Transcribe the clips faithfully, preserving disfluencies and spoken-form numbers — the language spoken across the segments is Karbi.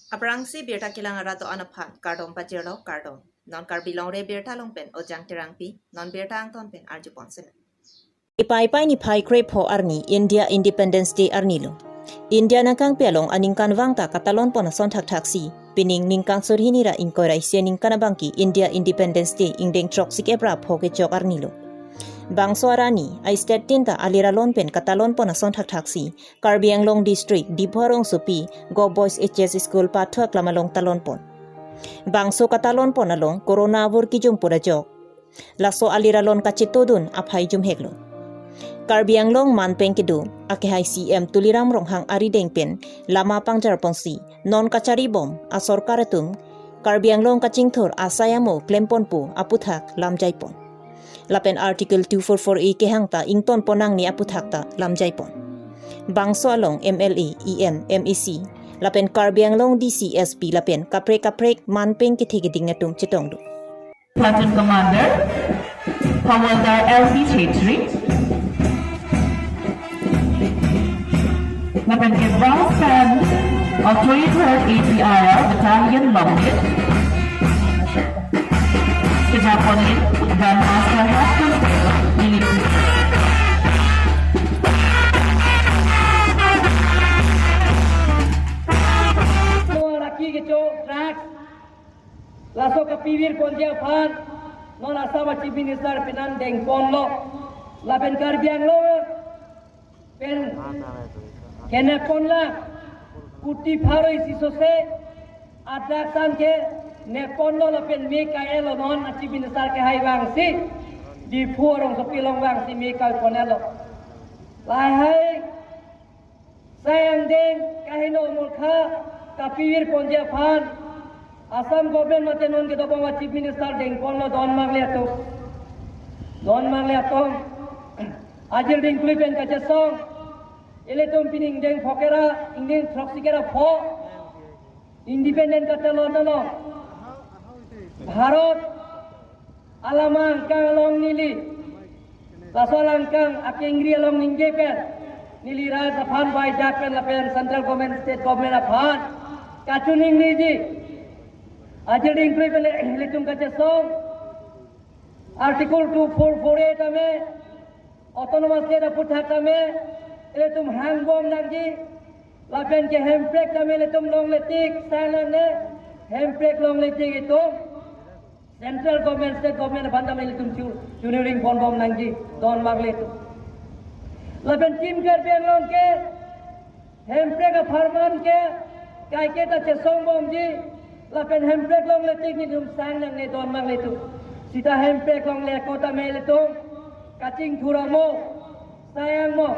Aphrangsi birta kelang arat do-an aphan kardom pajirlo, kardom. Non Karbi Longri Abirta along pen Ojang Terangpi, non birta angton pen arjupon sena. Paipai niphai krepho arni India Independence Day arnilo. India nangkangpi along aningkanvang ta katalonpon ason thakthaksi, pining ningkan surhini ra ingkoi ra isi aningkan abangke India Independence Day ingdeng throksi kep ra pho kechok arnilo. Bangso arni, a-state tin ta alir alon pen katalonpon ason thakthaksi, Karbi Anglong District, Diphu arongsopi, Govt Boys H S School pathu aklam along talonpon. Bangso katalonpon along Corona avur kijumpo ajok. Laso alir alon kachetodun aphai jumheklo. Karbi Anglong manpeng kedo, akehai C M Tuliram Ronghang arideng pen lama pangjarponsi, non kacharibom asorkar atum Karbi Anglong kachingthur asai amo klemponpo aputhak lamjaipon. Lapen Article two four four A kehang ta ingtonpon nangne aputhak ta lamjaipon. Bangso along M L A, E M, M A C, lapen Karbi Anglong D C, S P lapen kaprek kaprek manpeng kethe keding atum chetongdun. Platoon Commander Havildar L P Chhetri. Lapen ke Brass Band of twenty-third A P R L Battalion Longit. Kejapon Grandmaster Haskell Taylor, Lily. Raki kecho tracks. Laso kapivirponji aphan non Assam Chief Minister pen an dengponlo. Lapen Karbi Anglong pen kenepon la kuti pharo isi sose adak san ke neponlo lapen me kai-etlo non a-Chief Minister kehai vangsi. Diphu arongsopi along vangsi me kaipon-etlo. Lahai sai angdeng kaheno mulkha kapivirponji aphan Assam government mate non kedobom a-Chief Minister dengponlo don mangle atum. Don mangle atum. Ajir dingkli pen kachesong. Ilitum pining ingdeng pho kep ra, ingdeng throksi kep ra pho. Independent katalon along. Bharat alam angkang along neli. Laso alam angkang akengri along ningje pen. Neli rat aphan bai jak pen lapen central government, state government aphan. Kachiningri ji. Ajir dingkli pen le, ilitum kachesong. Article two four four A tame, Autonomous State aputhak tame, ilitum hangbom nangji, lapen ke hemprek tame ilitum longle tik, sai nangne, hemprek longle tik itum, central government, state government aphan tame ilitum chu, chuning ringponbom nangji, don mangle itum. Lapen Team Karbi Anglong ke, hemprek apharman ke, kaiketa kachesongbomji, lapen hemprek longle tik nelitum sai nangne don mangle itum. Sita hemprek longle ako tame ilitum, kachingthur amo, sai angmo,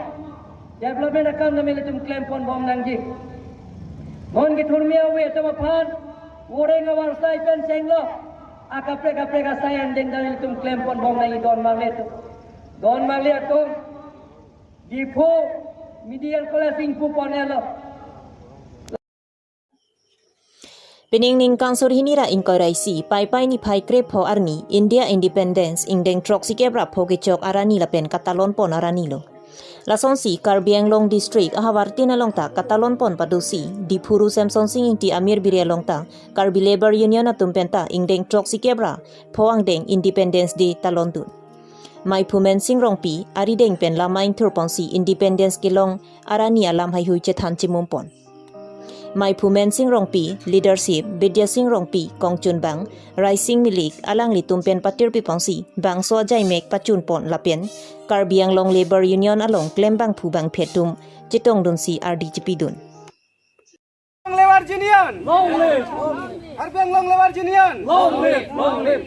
development akam tame ilitum klemponbom nangji. Non kethurmi ave atum aphan, voreng avarsai pen chenglo, akaprek kaprek asai angdeng tame ilitum klemponbom nangji don mangle itum. Don mangle atum, Diphu Medical College ingpupon-etlo. Pining ningkan surhini ra ingkoi ra isi, Paipai niphai krepho arni, India Independence, ingdeng throksi kep ra pho kechok arni lapen katalonpon arnilo. Lasonsi Karbi Anglong District ahavar tin along ta katalonpon padosi, Diphu Ru Semsonsing Ingti Amir Biri along ta, Karbi Labour Union atum pen ta ingdeng throksi kep ra pho angdeng Independence Day talondun. Maiphu Mensing Rongpi arideng pen lama ingthurponsi Independence kelong arni alam heihui chethan chimumpon. Maiphu Mensing Rongpi, leadership, Bidya Sing Rongpi, kongchunbang, Raising Milik, alanglitum pen patirpiponsi, bangso ajaimek pachunpon lapen, Karbi Anglong Labour Union along klembangphu bangphi atum, chetongdunsi ardi chipidun. Labour Union. Long live. Karbi Anglong Labour Union. Long live. Long live.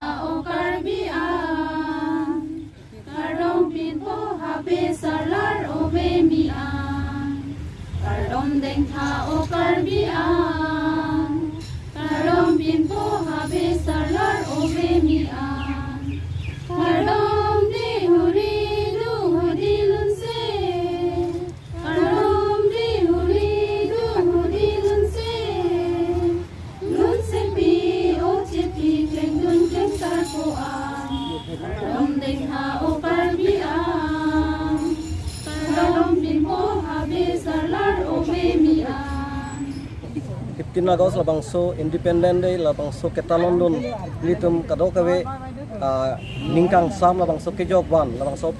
O Karbi ang, kardom pinpo habe sarlar ove mi ang. Kardom dengtha o Karbi ang, kardom pinpo habe sarlar ove mi ang. Kardom de huri du hudi lunse. Kardom de huri du hudi lunse. Lunsepi o chepi klengdun klengsar po ang. Kardom dengtha o Karbi ang. Kardom pinpo habe sarlar ove mi ang. Tin August labangso Independent Day labangso ketalon dun nelitum kadokave, ah, ningkangsam labangso kejok van labangso,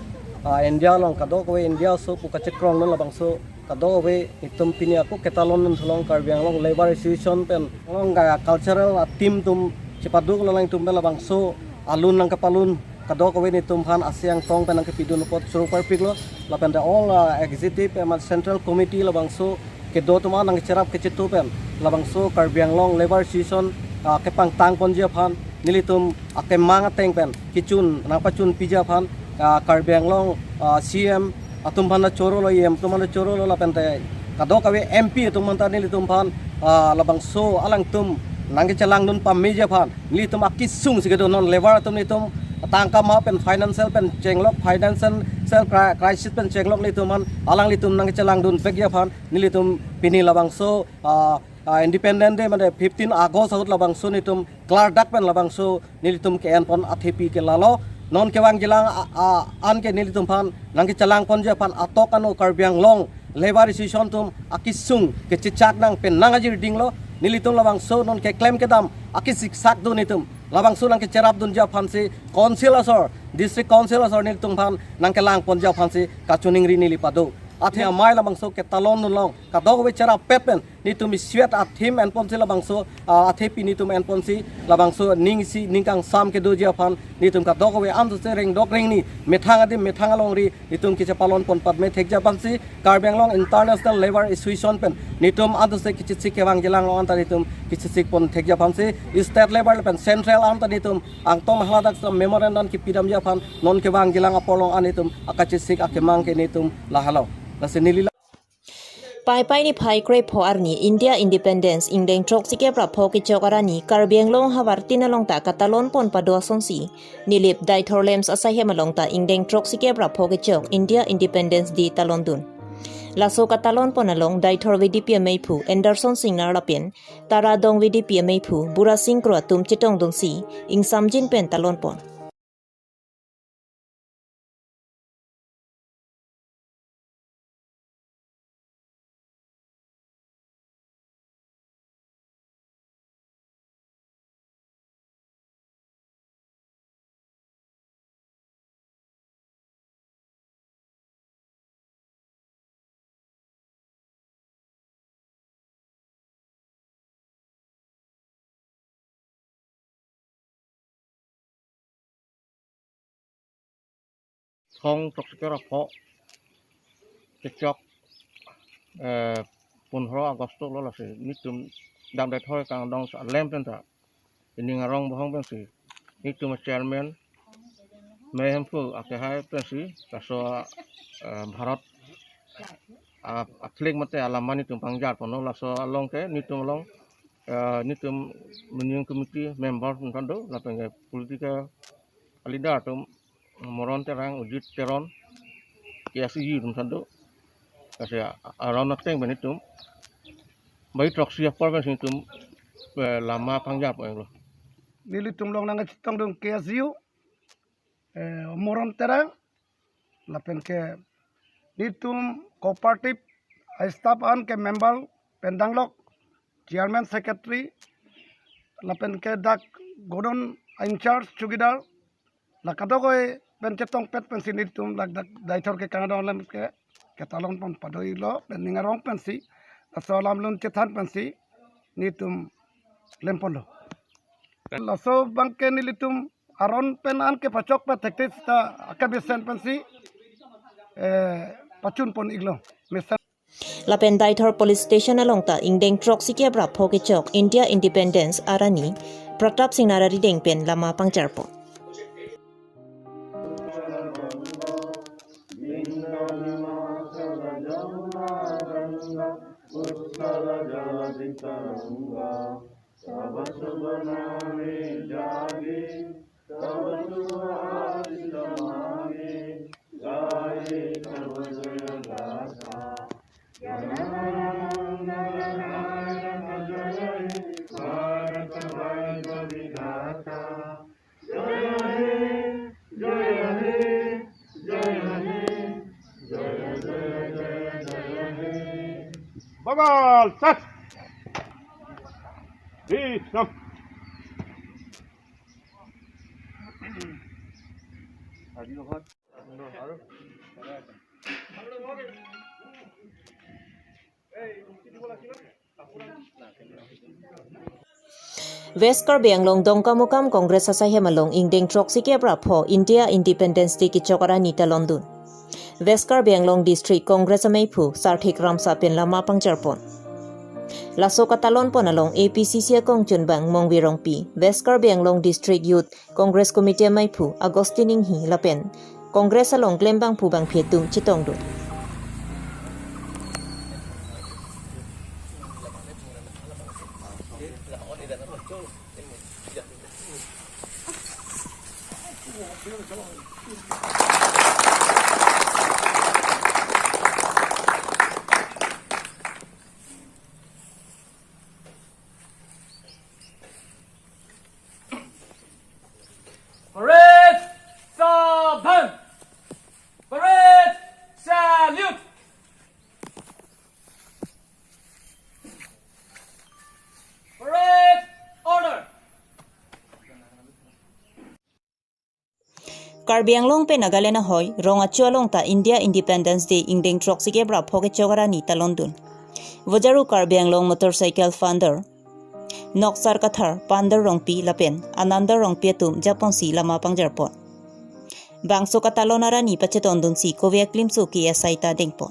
ah, India along kadokave India aso pu kachekrong dun labangso kadokave nelitum pini ako ketalon dun tholong Karbi Anglong Labour Association pen along, ah, cultural, ah, team atum chepaduk lo, alangtum pen labangso alun nangkepalun kadokave nelitum aphan ase angtong pen nangkepidun apot choro parpiklo, lapen the all, ah, executive, eh, central committee labangso kedo atum an nangcherap kechitu pen labangso Karbi Anglong Labour Association, ah, kepangtang ponji aphan nelitum akemang ateng pen kechun nangpachun piji aphan, ah, Karbi Anglong, ah, C M atum aphan ta choro lo, E M atum aphan ta choro lo, lapen te kadokave M P atum aphan ta nelitum aphan, ah, labangso alangtum nangkechelang dun pameji aphan nelitum akesung si kedo non labour atum nelitum tangka ma pen financial pen chenglok, financial cri-, crisis pen chenglok nelitum aphan alanglitum nangkechelang dun vekji aphan nelitum pini labangso, ah, ah, Independent Day mane fifteen August ahut labangso nelitum klardak pen labangso nelitum ke-en pon athepi ke lalo, non kevangjilang a, a, an ke nelitum aphan nangkechelang ponji aphan atok ano Karbi Anglong Labour Association atum akesung kechechak nang pen nang ajir dinglo, nelitum labangso non keklem kedam akesiksak dun nelitum labangso nangkecherap dunji aphan si Council asor, District Council asor nelitum aphan nangkelang ponji aphan si kachiningri neli pado. Athe amei labangso ketalon dun along kadokave cherap pet pen nelitum isivet athim en ponsi labangso, ah, athepi nelitum en ponsi labangso ning isi ningkangsam kedoji aphan nelitum kadokave an se rengdok rengni methang adim methang alongri nelitum kechepalon pon patme thekji aphan si Karbi Anglong International Labour Association pen nelitum an se kechesik kevangjilang along an ta nelitum kechesik pon thekji aphan si state level pen central an ta nelitum angtong haladak sa memorandum kepidamji aphan non kevangjilang apor along an nelitum akachesik akemang ke nelitum lahelo. Lasi neli la- Paipai niphai krepho arni India Independence ingdeng throksi kep ra pho kechok arni Karbi Anglong havar tin along ta katalon pon pado asonsi Nilip Deithor LAMPS asaihem along ta ingdeng throksi kep ra pho kechok India Independence Day talon dun. Laso katalon pon along Deithor V D P ameiphu Anderson Singnar lapen Taradong V D P ameiphu Burasing Kro atum chetong dunsi ingsamjin pen talon pon. Thong throksi kep ra pho kechok, eh, pondro August lo, lasi nelitum dam Deithor kangdong sa LAMPS pen ta ining arong bohong pensi nelitum chairman mehemphu akehai pensi laso, eh, Bharat a, a flag mate alama nelitum pangjar ponlo, laso along ke nelitum along, eh, nelitum managing committee member atum ta do, lapen ke political leader atum Moron Terang, Ujit Teron, K S U atum ta do. Lasi a, aron ateng pen nelitum bai throksi apor pensi nelitum, eh, lama pangjar ponlo. Nelitum along nangchetong dun K S U, eh, Moron Terang, lapen ke nelitum cooperative staff an ke member pen danglok, chairman, secretary, lapen ke dak godown in-charge chowkidar, la kadokave pen chetongpet pensi nelitum dak dak Deithor ke kangdong LAMPS ke ketalon pon pado-iklo pen ning arong pensi laso alam lun chethan pensi nelitum klem ponlo. Laso abang ke nelitum aron pen an kepachok pathekte sita akabesen pensi, eh, pachun pon-iklo. Mesen. Lapen Deithor Police Station along ta ingdeng throksi kep ra pho kechok India Independence arni Pratap Singnar arideng pen lama pangjar pon. Babal, sat. Hey, come. West Karbi Anglong Dongkamukam Congress asaihem along ingdeng throksi kep ra pho India Independence Day kechok arani talondun. West Karbi Anglong District Congress ameiphu Sarthik Ramsa pen lama pangjarpon. Laso katalonpon along A P C C akongchunbang Mongvi Rongpi, West Karbi Anglong District Youth Congress Committee ameiphu Augustine Inghi lapen Congress along klembangphu bangphi atum chetongdun. Parade, saban! Parade, salute! Parade, order! Karbi Anglong pen Nagaland ahoi, rong achu along ta India Independence Day ingdeng throksi kep ra pho kechok arani talondun. Vojaru Karbi Anglong motorcycle founder, Noksar Kathar, Pandar Rongpi lapen Ananda Rongpi atum japonsi lama pangjarpon. Bangso katalon arani pachetondunsi kove aklimso ke asai ta dengpon.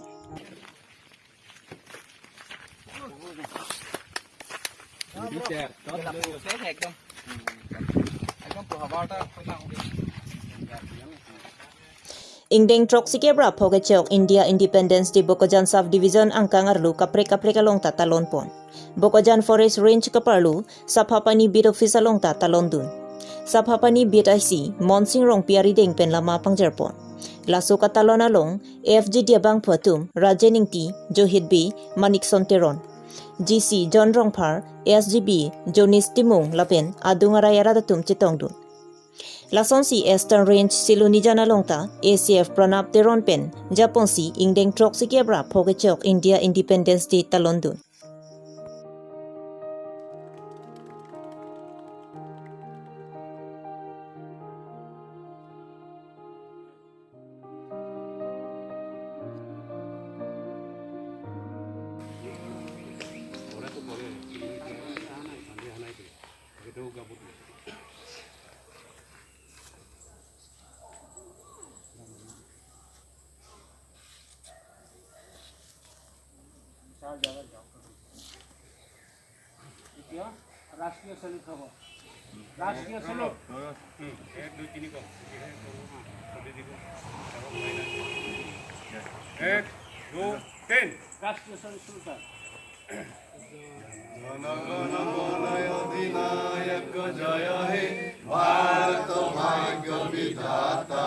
Ingdeng throksi kep ra pho kechok India Independence Day Bokajan Sub Division angkang arlo kaprek kaprek along ta talonpon. Bokajan Forest Range kaparlo Saphapani Beat Office along ta talondun. Saphapani Beat I C Monsing Rongpi arideng pen lama pangjarpon. Laso katalon along F G D abangphu atum Rajen Ingti, Johit Bey, Manikson Teron, G C John Rongphar, S G B Jonis Timung lapen adung arai arat atum chetongdun. Lasonsi Eastern Range Silonijan along ta A C F Pranab Teron pen japonsi ingdeng throksi kep ra pho kechok India Independence Day talondun. এতিয়া ৰাষ্ট্ৰীয় চেলুট হ'ব। ৰাষ্ট্ৰীয় চেলুট। এক, দুই, তিনি, কওক। এক, দুই, তিন। ৰাষ্ট্ৰীয় চেলুট, চেলুট। জনগণ মন অধিনায়ক জয় হে, ভাৰত ভাগ্য বিধাতা।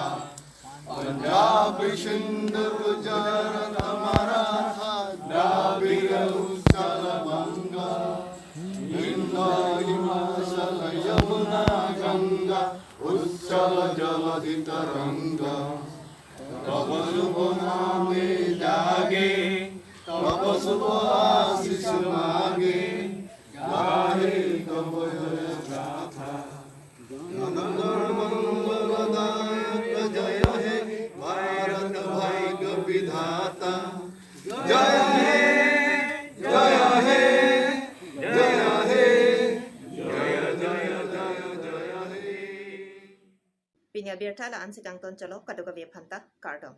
পঞ্জাব সিন্ধু গুজরাট মারাঠা, দ্রাবিড় উৎকল বঙ্গ, ইন্দ হিমাচল যমুনা গঙ্গা, উচ্ছল জলধি তরঙ্গ। তব শুভ নামে জাগে, তব শুভ আশিস মাগে, গাহে তব জয় গাথা। জনগণ মঙ্গল দায়ক জয় হে, ভারত ভাগ্য বিধাতা। জয় হে, জয় হে, জয় হে, জয়, জয়, জয়, জয় হে। Pini abirta la-ansi kangton chalo, kadokave aphanta kardom.